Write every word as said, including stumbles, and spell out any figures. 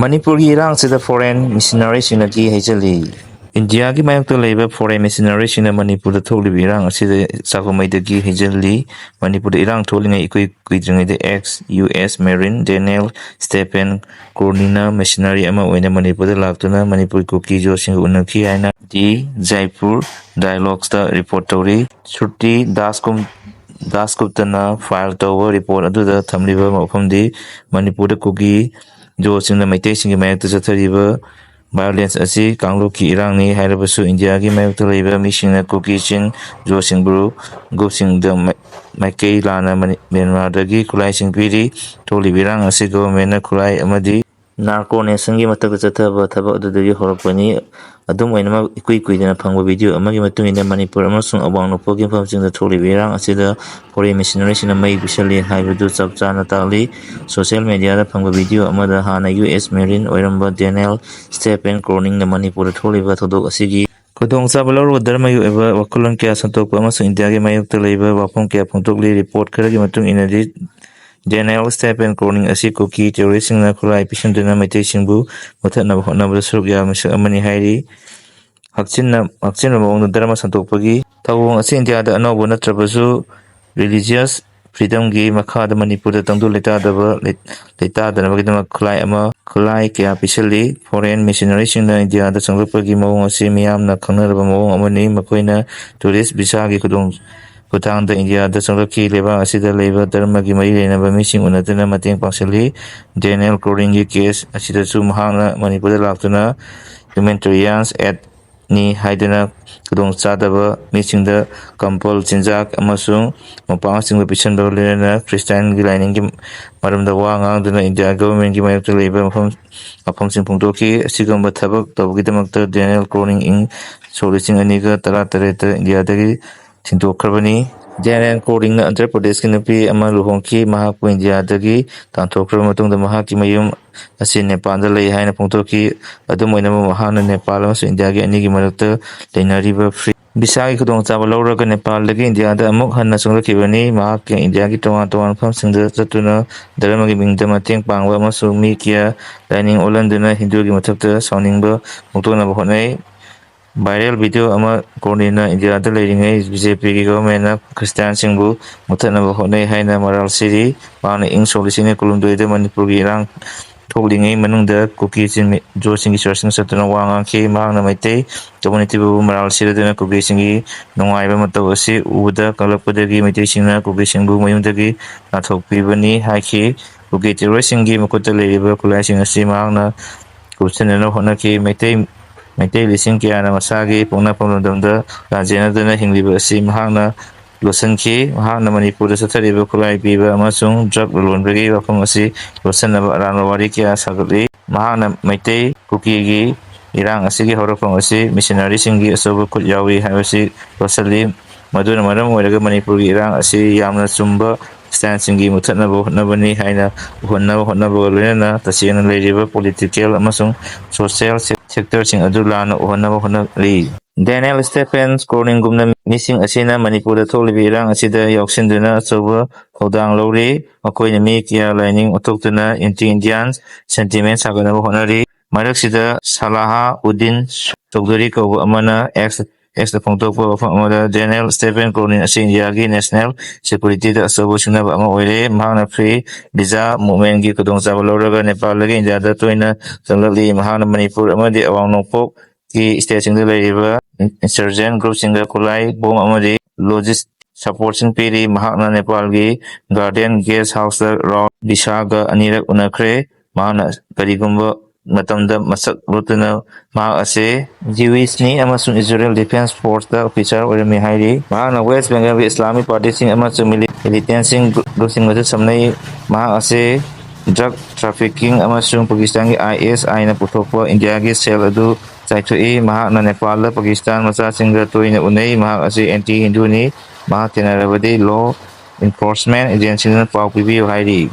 ꯃꯅꯤꯄꯨꯔꯒꯤ ꯏꯔꯥꯡꯁꯤꯗ foreign missionaryꯁꯤꯡꯅ ꯀꯤ ꯍꯩꯖꯤꯜꯂꯤ꯫ ꯏꯟꯗꯤꯌꯥꯒꯤ ꯃꯥꯌꯣꯛꯇ ꯂꯩꯕ foreign missionaryꯁꯤꯡꯅ ꯃꯅꯤꯄꯨꯔꯗ ꯊꯣꯛꯂꯤꯕ ꯏꯔꯥꯡ ꯑꯁꯤꯗ ꯆꯥꯛꯈꯨꯝꯃꯩꯗꯒꯤ ꯍꯩꯖꯤꯜꯂꯤ꯫ ꯃꯅꯤꯄꯨꯔꯗ ꯏꯔꯥꯡ ꯊꯣꯛꯂꯤꯉꯩ ꯏꯀꯨꯏ ꯀꯨꯏꯗ꯭ꯔꯤꯉꯩꯗ ex U S Marine Daniel Stephen Cronin ꯅ missionary ꯑꯃ ꯑꯣꯏꯅ ꯃꯅꯤꯄꯨꯔꯗ ꯂꯥꯛꯇꯨꯅ ꯃꯅꯤꯄꯨꯔ ꯀꯨꯀꯤ ꯖꯣꯁꯤꯡꯒ ꯎꯅꯈꯤ ꯍꯥꯏꯅ ꯗꯤ Jaipur Dialoguesꯇ report ꯇꯧꯔꯤ꯫ ꯁ꯭ꯔꯨꯇꯤ ꯗꯥꯁꯀꯨꯝ ꯗꯥꯁꯒꯨꯞꯇꯅ file ꯇꯧꯕ report ꯑꯗꯨꯗ ꯊꯝꯂꯤꯕ ꯃꯐꯝꯗꯤ ꯃꯅꯤꯄꯨꯔꯗ ꯀꯨꯀꯤ ꯖꯣꯁꯤꯡꯅ ꯃꯩꯇꯩꯁꯤꯡꯒꯤ ꯃꯥꯌꯣꯛꯇ ꯆꯠꯊꯔꯤꯕ violence ꯑꯁꯤ ꯀꯥꯡꯂꯨꯞꯀꯤ ꯏꯔꯥꯡꯅꯤ ꯍꯥꯏꯔꯕꯁꯨ ꯏꯟꯗꯤꯌꯥꯒꯤ ꯃꯥꯌꯣꯛꯇ ꯂꯩꯕ ꯃꯤꯁꯤꯡꯅ ꯀꯨꯀꯤ ꯆꯤꯟ ꯖꯣꯁꯤꯡꯕꯨ ꯒ꯭ꯔꯨꯞꯁꯤꯡꯗ ꯃꯥꯏ- ꯃꯥꯏꯀꯩ ꯂꯥꯟꯅ ꯃꯅꯤ- ꯃ꯭ꯌꯥꯟꯃꯥꯔꯗꯒꯤ ꯈꯨꯠꯂꯥꯏꯁꯤꯡ ꯄꯤꯔꯤ꯫ ꯊꯣꯛꯂꯤꯕ ꯏꯔꯥꯡ ꯑꯁꯤ governmentꯅ ꯈꯨꯠꯂꯥꯏ ꯑꯃꯗꯤ narco nationꯒꯤ ꯃꯊꯛꯇ ꯆꯠꯊꯕ ꯊꯕꯛ ꯑꯗꯨꯗꯒꯤ ꯍꯧꯔꯛꯄꯅꯤ꯫ ꯑꯗꯨꯝ ꯑꯣꯏꯅꯃꯛ, ꯏꯀꯨꯏ ꯀꯨꯏꯗꯅ ꯐꯪꯕ video ꯑꯃꯒꯤ ꯃꯇꯨꯡ ꯏꯟꯅ, ꯃꯅꯤꯄꯨꯔ ꯑꯃꯁꯨꯡ ꯑꯋꯥꯡ ꯅꯣꯡꯄꯣꯛꯀꯤ ꯃꯐꯝꯁꯤꯡꯗ ꯊꯣꯛꯂꯤꯕ ꯏꯔꯥꯡ ꯑꯁꯤꯗ foreign missionaryꯁꯤꯡꯅ ꯃꯩ ꯄꯤꯁꯜꯂꯤ ꯍꯥꯏꯕꯗꯨ ꯆꯞ ꯆꯥꯅ ꯇꯥꯛꯂꯤ꯫ Social mediaꯗ ꯐꯪꯕ video ꯑꯃꯗ ꯍꯥꯟꯅ U S Marine ꯑꯣꯏꯔꯝꯕ Daniel Stephen Croninꯅ ꯃꯅꯤꯄꯨꯔꯗ ꯊꯣꯛꯂꯤꯕ ꯊꯧꯗꯣꯛ ꯑꯁꯤꯒꯤ ꯈꯨꯗꯣꯡꯆꯥꯕ ꯂꯧꯔꯒ ꯙꯔꯃꯒꯤ ꯑꯣꯏꯕ ꯋꯥꯈꯜꯂꯣꯟ ꯀꯌꯥ ꯁꯟꯗꯣꯛꯄ ꯑꯃꯁꯨꯡ ꯏꯟꯗꯤꯌꯥꯒꯤ ꯃꯥꯌꯣꯛꯇ ꯂꯩꯕ ꯋꯥꯐꯝ ꯀꯌꯥ ꯐꯣꯡꯗꯣꯛꯂꯤ꯫ Report ꯈꯔꯒꯤ ꯃꯇꯨꯡ ꯏꯟꯅꯗꯤ, Daniel Stephen Cronin ꯑꯁꯤ ꯀꯨꯀꯤ terroristꯁꯤꯡꯅ ꯈꯨꯠꯂꯥꯏ ꯄꯤꯁꯤꯟꯗꯨꯅ ꯃꯩꯇꯩꯁꯤꯡꯕꯨ ꯃꯨꯊꯠꯅꯕ ꯍꯣꯠꯅꯕꯗ ꯁꯔꯨꯛ ꯌꯥꯕ ꯃꯤꯁꯛ ꯑꯃꯅꯤ ꯍꯥꯏꯔꯤ꯫ ꯍꯛꯆꯤꯟꯅ-, ꯍꯛꯆꯤꯟꯕ ꯃꯑꯣꯡꯗ ꯙꯔꯃ ꯁꯟꯗꯣꯛꯄꯒꯤ ꯊꯧꯑꯣꯡ ꯑꯁꯤ ꯏꯟꯗꯤꯌꯥꯗ ꯑꯅꯧꯕ ꯅꯠꯇ꯭ꯔꯕꯁꯨ, religious freedomꯒꯤ ꯃꯈꯥꯗ ꯃꯅꯤꯄꯨꯔꯗ ꯇꯪꯗꯨ ꯂꯩꯇꯥꯗꯕ ꯂꯩ-, ꯂꯩꯇꯥꯗꯅꯕꯒꯤꯗꯃꯛ ꯈꯨꯠꯂꯥꯏ ꯑꯃ, ꯈꯨꯠꯂꯥꯏ ꯀꯌꯥ ꯄꯤꯁꯤꯜꯂꯤ꯫ Foreign missionaryꯁꯤꯡꯅ ꯏꯟꯗꯤꯌꯥꯗ ꯆꯪꯂꯛꯄꯒꯤ ꯃꯑꯣꯡ ꯑꯁꯤ ꯃꯤꯌꯥꯝꯅ ꯈꯪꯅꯔꯕ ꯃꯑꯣꯡ ꯑꯃꯅꯤ꯫ ꯃꯈꯣꯏꯅ tourist visaꯒꯤ ꯈꯨꯗꯣꯡ-, ꯈꯨꯠꯊꯥꯡꯗ ꯏꯟꯗꯤꯌꯥꯗ ꯆꯪꯂꯛꯈꯤ꯫ ꯂꯩꯕꯥꯛ ꯑꯁꯤꯗ ꯂꯩꯕ ꯙꯔꯃꯒꯤ ꯃꯔꯤ ꯂꯩꯅꯕ ꯃꯤꯁꯤꯡ ꯎꯅꯗꯨꯅ ꯃꯇꯦꯡ ꯄꯥꯡꯁꯤꯜꯂꯤ꯫ Daniel Croninꯒꯤ case ꯑꯁꯤꯗꯁꯨ ꯃꯍꯥꯛꯅ ꯃꯅꯤꯄꯨꯔꯗ ꯂꯥꯛꯇꯨꯅ humanitarian aid ꯅꯤ ꯍꯥꯏꯗꯨꯅ ꯈꯨꯗꯣꯡꯆꯥꯗꯕ ꯃꯤꯁꯤꯡꯗ ꯀꯝꯕꯜ, ꯆꯤꯟꯖꯥꯛ ꯑꯃꯁꯨꯡ ꯃꯣꯝꯄꯥꯛꯅꯆꯤꯡꯕ ꯄꯤꯁꯤꯟꯕꯒ ꯂꯣꯏꯅꯅ ꯈ꯭ꯔꯤꯁꯇꯥꯟꯒꯤ ꯂꯥꯏꯅꯤꯡꯒꯤ ꯃꯔꯝꯗ ꯋꯥ ꯉꯥꯡꯗꯨꯅ ꯏꯟꯗꯤꯌꯥ governmentꯀꯤ ꯃꯥꯌꯣꯛꯇ ꯂꯩꯕ ꯃꯐꯝ, ꯋꯥꯐꯝꯁꯤꯡ ꯐꯣꯡꯗꯣꯛꯈꯤ꯫ ꯑꯁꯤꯒꯨꯝꯕ ꯊꯕꯛ ꯇꯧꯕꯒꯤꯗꯃꯛꯇ Daniel Cronin ꯏꯪ ꯁꯣꯛ ꯂꯤꯁꯤꯡ ꯑꯅꯤꯒ ꯇꯔꯥ ꯇꯔꯦꯠꯇ ꯏꯟꯗꯤꯌꯥꯗꯒꯤ ꯊꯤꯟꯗꯣꯛꯈ꯭ꯔꯕꯅꯤ꯫ Daniel Croninꯅ ꯑꯟꯙ꯭ꯔ ꯄ꯭ꯔꯗꯦꯁꯀꯤ ꯅꯨꯄꯤ ꯑꯃ ꯂꯨꯍꯣꯡꯈꯤ꯫ ꯃꯍꯥꯛꯄꯨ ꯏꯟꯗꯤꯌꯥꯗꯒꯤ ꯇꯥꯟꯊꯣꯛꯈ꯭ꯔꯕ ꯃꯇꯨꯡꯗ ꯃꯍꯥꯛꯀꯤ ꯃꯌꯨꯝ ꯑꯁꯤ ꯅꯦꯄꯥꯜꯗ ꯂꯩ ꯍꯥꯏꯅ ꯐꯣꯡꯗꯣꯛꯈꯤ꯫ ꯑꯗꯨꯝ ꯑꯣꯏꯅꯃꯛ, ꯃꯍꯥꯛꯅ ꯅꯦꯄꯥꯜ ꯑꯃꯁꯨꯡ ꯏꯟꯗꯤꯌꯥꯒꯤ ꯑꯅꯤꯒꯤ ꯃꯔꯛꯇ ꯂꯩꯅꯔꯤꯕ free ꯚꯤꯁꯥꯒꯤ ꯈꯨꯗꯣꯡꯆꯥꯕ ꯂꯧꯔꯒ ꯅꯦꯄꯥꯜꯗꯒꯤ ꯏꯟꯗꯤꯌꯥꯗ ꯑꯃꯨꯛ ꯍꯟꯅ ꯆꯪꯂꯛꯈꯤꯕꯅꯤ꯫ ꯃꯍꯥꯛꯀꯤ ꯏꯟꯗꯤꯌꯥꯒꯤ ꯇꯣꯉꯥꯟ ꯇꯣꯉꯥꯟꯕ ꯃꯐꯝꯁꯤꯡꯗ ꯆꯠꯇꯨꯅ ꯙꯔꯃꯒꯤ ꯃꯤꯡꯗ ꯃꯇꯦꯡ ꯄꯥꯡꯕ ꯑꯃꯁꯨꯡ ꯃꯤ ꯀꯌꯥ ꯂꯥꯏꯅꯤꯡ ꯑꯣꯜꯍꯟꯗꯨꯅ ꯍꯤꯟꯗꯨꯒꯤ ꯃꯊꯛꯇ ꯁꯥꯎꯅꯤꯡꯕ ꯐꯣꯡꯗꯣꯛꯅꯕ ꯍꯣꯠꯅꯩ꯫ ꯚꯥꯏꯔꯦꯜ ꯚꯤꯗꯤꯑꯣ ꯑꯃ ꯀꯣꯔꯅꯤꯅ ꯏꯟꯗꯤꯌꯥꯗ ꯂꯩꯔꯤꯉꯩ ꯕꯤ ꯖꯦ ꯄꯤꯒꯤ ꯒꯚꯔꯟꯃꯦꯟꯅ ꯈ꯭ꯔꯤꯁꯇꯤꯌꯥꯟꯁꯤꯡꯕꯨ ꯃꯨꯠꯊꯠꯅꯕ ꯍꯣꯠꯅꯩ ꯍꯥꯏꯅ ꯃꯔꯥꯜ ꯁꯤꯔꯤ꯫ ꯃꯍꯥꯛꯅ ꯏꯪ ꯁꯣꯛ ꯂꯤꯁꯤꯡ ꯑꯅꯤ ꯀꯨꯟꯍꯨꯝꯗꯣꯏꯗ ꯃꯅꯤꯄꯨꯔꯒꯤ ꯏꯔꯥꯡ ꯊꯣꯛꯂꯤꯉꯩ ꯃꯅꯨꯡꯗ ꯀꯨꯀꯤ ꯆꯤꯟꯃꯤ ꯖꯣꯁꯤꯡꯒꯤ ꯆꯔꯆꯁꯤꯡ ꯆꯠꯇꯨꯅ ꯋꯥ ꯉꯥꯡꯈꯤ꯫ ꯃꯍꯥꯛꯅ ꯃꯩꯇꯩ ꯀꯝꯃ꯭ꯌꯨꯅꯤꯇꯤꯕꯨ ꯃꯔꯥꯜ ꯁꯤꯔꯗꯨꯅ ꯀꯨꯀꯤꯁꯤꯡꯒꯤ ꯅꯨꯡꯉꯥꯏꯕ ꯃꯇꯧ ꯑꯁꯤ ꯎꯕꯗ ꯀꯜꯂꯛꯄꯗꯒꯤ ꯃꯩꯇꯩꯁꯤꯡꯅ ꯀꯨꯀꯤꯁꯤꯡꯕꯨ ꯃꯌꯨꯝꯗꯒꯤ ꯅꯥꯟꯊꯣꯛꯄꯤꯕꯅꯤ ꯍꯥꯏꯈꯤ꯫ ꯀꯨꯀꯤ ꯇꯦꯔꯣꯔꯤꯁꯁꯤꯡꯒꯤ ꯃꯈꯨꯠꯇ ꯂꯩꯔꯤꯕ ꯈꯨꯠꯂꯥꯏꯁꯤꯡ ꯑꯁꯤ ꯃꯍꯥꯛꯅ ꯀꯨꯞꯁꯤꯟꯅꯅꯕ ꯍꯣꯠꯅꯈꯤ꯫ ꯃꯩꯇꯩ, ꯃꯩꯇꯩ ꯂꯤꯁꯤꯡ ꯀꯌꯥꯅ ꯃꯁꯥꯒꯤ ꯄꯣꯛꯅꯐꯝ ꯂꯝꯗꯝꯗ ꯂꯥꯟꯖꯦꯟꯅꯗꯨꯅ ꯍꯤꯡꯂꯤꯕ ꯑꯁꯤ ꯃꯍꯥꯛꯅ ꯂꯣꯠꯁꯤꯟꯈꯤ꯫ ꯃꯍꯥꯛꯅ ꯃꯅꯤꯄꯨꯔꯗ ꯆꯠꯊꯔꯤꯕ ꯈꯨꯠꯂꯥꯏ ꯄꯤꯕ ꯑꯃꯁꯨꯡ ꯗ꯭ꯔꯒ ꯂꯂꯣꯟꯕꯒꯤ ꯋꯥꯐꯝ ꯑꯁꯤ ꯂꯣꯠꯁꯤꯟꯅꯕ ꯑꯔꯥꯟꯕ ꯋꯥꯔꯤ ꯀꯌꯥ ꯁꯥꯒꯠꯂꯤ꯫ ꯃꯍꯥꯛꯅ ꯃꯩꯇꯩ ꯀꯨꯀꯤꯒꯤ ꯏꯔꯥꯡ ꯑꯁꯤꯒꯤ ꯍꯧꯔꯛꯐꯝ ꯑꯁꯤ ꯃꯤꯁꯟꯅꯔꯤꯁꯤꯡꯒꯤ ꯑꯆꯧꯕ ꯈꯨꯠ ꯌꯥꯎꯏ ꯍꯥꯏꯕꯁꯤ ꯂꯣꯠꯁꯤꯜꯂꯤ꯫ ꯃꯗꯨꯅ ꯃꯔꯝ ꯑꯣꯏꯔꯒ ꯃꯅꯤꯄꯨꯔꯒꯤ ꯏꯔꯥꯡ ꯑꯁꯤ ꯌꯥꯝꯅ ꯆꯨꯝꯕ ꯈ꯭ꯔꯤꯁꯇꯥꯟꯁꯤꯡꯒꯤ ꯃꯨꯠꯊꯠꯅꯕ ꯍꯣꯠꯅꯕꯅꯤ ꯍꯥꯏꯅ ꯎꯍꯟꯅꯕ ꯍꯣꯠꯅꯕꯒ ꯂꯣꯏꯅꯅ ꯇꯁꯦꯡꯅ ꯂꯩꯔꯤꯕ ꯄꯣꯂꯤꯇꯤꯀꯦꯜ ꯑꯃꯁꯨꯡ ꯁꯣꯁꯤꯌꯦꯜ ꯁꯦꯛꯇꯔꯁꯤꯡ ꯑꯗꯨ ꯂꯥꯟꯅ ꯎꯍꯟꯅꯕ ꯍꯣꯠꯅꯔꯤ꯫ ꯗꯦꯅꯦꯜ ꯁ꯭ꯇꯦꯐꯦꯟ ꯀ꯭ꯔꯣꯅꯤꯟꯒꯨꯝꯅ ꯃꯤꯁꯤꯡ ꯑꯁꯤꯅ ꯃꯅꯤꯄꯨꯔꯗ ꯊꯣꯛꯂꯤꯕ ꯏꯔꯥꯡ ꯑꯁꯤꯗ ꯌꯥꯎꯁꯤꯟꯗꯨꯅ ꯑꯆꯧꯕ ꯊꯧꯗꯥꯡ ꯂꯧꯔꯤ꯫ ꯃꯈꯣꯏꯅ ꯃꯤ ꯀꯌꯥ ꯂꯥꯏꯅꯤꯡ ꯑꯣꯟꯊꯣꯛꯇꯨꯅ ꯑꯦꯟꯇꯤ ꯏꯟꯗꯤꯌꯥꯟ ꯁꯦꯟꯇꯤꯃꯦꯟ ꯁꯥꯒꯠꯅꯕ ꯍꯣꯠꯅꯔꯤ꯫ ꯃꯔꯛꯁꯤꯗ ꯁꯂꯥꯍꯥ ꯎꯗꯤꯟ ꯆꯧꯙꯨꯔꯤ ꯀꯧꯕ ꯑꯃꯅ ꯑꯦꯛꯁ, ꯑꯦꯛꯁꯇ ꯐꯣꯡꯗꯣꯛꯄ ꯋꯥꯐꯝ ꯑꯃꯗ ꯗꯦꯅꯦꯜ ꯁ꯭ꯇꯦꯐꯦꯟ ꯀ꯭ꯔꯣꯅꯤꯟ ꯑꯁꯤ ꯏꯟꯗꯤꯌꯥꯒꯤ ꯅꯦꯁꯅꯦꯜ ꯁꯦꯀ꯭ꯌꯨꯔꯤꯇꯤꯗ ꯑꯆꯧꯕ ꯁꯤꯡꯅꯕ ꯑꯃ ꯑꯣꯏꯔꯦ꯫ ꯃꯍꯥꯛꯅ ꯐ꯭ꯔꯤ ꯚꯤꯖꯥ ꯃꯨꯚꯃꯦꯟꯒꯤ ꯈꯨꯗꯣꯡꯆꯥꯕ ꯂꯧꯔꯒ ꯅꯦꯄꯥꯜꯗꯒꯤ ꯏꯟꯗꯤꯌꯥꯗ ꯇꯣꯏꯅ ꯆꯪꯂꯛꯂꯤ꯫ ꯃꯍꯥꯛꯅ ꯃꯅꯤꯄꯨꯔ ꯑꯃꯗꯤ ꯑꯋꯥꯡ ꯅꯣꯡꯄꯣꯛꯀꯤ ꯁ꯭ꯇꯦꯠꯁꯤꯡꯗ ꯂꯩꯔꯤꯕ ꯏꯟꯁꯔꯖꯦꯟ ꯒ꯭ꯔꯨꯞꯁꯤꯡꯗ ꯈꯨꯠꯂꯥꯏ, ꯕꯣꯝ ꯑꯃꯗꯤ ꯂꯣꯖꯤꯁ ꯁꯄꯣꯔꯠꯁꯤꯡ ꯄꯤꯔꯤ꯫ ꯃꯍꯥꯛꯅ ꯅꯦꯄꯥꯜꯒꯤ ꯒꯥꯔꯗꯦꯟ ꯒꯦꯁ ꯍꯥꯎꯁꯇ ꯔꯥꯎꯟ ꯕꯤꯁꯥꯒ ꯑꯅꯤꯔꯛ ꯎꯅꯈ꯭ꯔꯦ꯫ ꯃꯍꯥꯛꯅ ꯀꯔꯤꯒꯨꯝꯕ ꯃꯇꯝꯗ ꯃꯁꯛ ꯂꯣꯠꯇꯨꯅ ꯃꯍꯥꯛ ꯑꯁꯤ ꯖꯤꯋꯤꯁꯅꯤ ꯑꯃꯁꯨꯡ ꯏꯖꯔꯦꯜ ꯗꯤꯐꯦꯟꯁ ꯐꯣꯔꯁꯇ ꯑꯣꯐꯤꯁꯥꯔ ꯑꯣꯏꯔꯝꯃꯤ ꯍꯥꯏꯔꯤ꯫ ꯃꯍꯥꯛꯅ ꯋꯦꯁ ꯕꯦꯡꯒꯜꯒꯤ ꯏꯁꯂꯥꯃꯤꯛ ꯄꯥꯔꯇꯤꯁꯤꯡ ꯑꯃꯁꯨꯡ ꯃꯤꯂꯤ-, ꯃꯤꯂꯤꯇꯦꯟꯁꯤꯡ ꯒ꯭ꯔꯨꯞꯁꯤꯡꯒꯁꯨ ꯁꯝꯅꯩ꯫ ꯃꯍꯥꯛ ꯑꯁꯤ ꯗ꯭ꯔꯒ ꯇ꯭ꯔꯥꯐꯤꯀꯤꯡ ꯑꯃꯁꯨꯡ ꯄꯥꯀꯤꯁꯇꯥꯟꯒꯤ ꯑꯥꯏ ꯑꯦꯁ ꯑꯥꯏꯅ ꯄꯨꯊꯣꯛꯄ ꯏꯟꯗꯤꯌꯥꯒꯤ ꯁꯦꯜ ꯑꯗꯨ ꯆꯥꯏꯊꯣꯛꯏ꯫ ꯃꯍꯥꯛꯅ ꯅꯦꯄꯥꯜꯗ ꯄꯥꯀꯤꯁꯇꯥꯟ ꯃꯆꯥꯁꯤꯡꯒ ꯇꯣꯏꯅ ꯎꯅꯩ꯫ ꯃꯍꯥꯛ ꯑꯁꯤ ꯑꯦꯟꯇꯤ ꯍꯤꯟꯗꯨꯅꯤ꯫ ꯃꯍꯥꯛ ꯊꯦꯡꯅꯔꯕꯗꯤ ꯂꯣ ꯏꯟꯐꯣꯔꯁꯃꯦꯟ ꯑꯦꯖꯦꯟꯁꯤꯗꯨꯅ ꯄꯥꯎ ꯄꯤꯕꯤꯌꯨ ꯍꯥꯏꯔꯤ꯫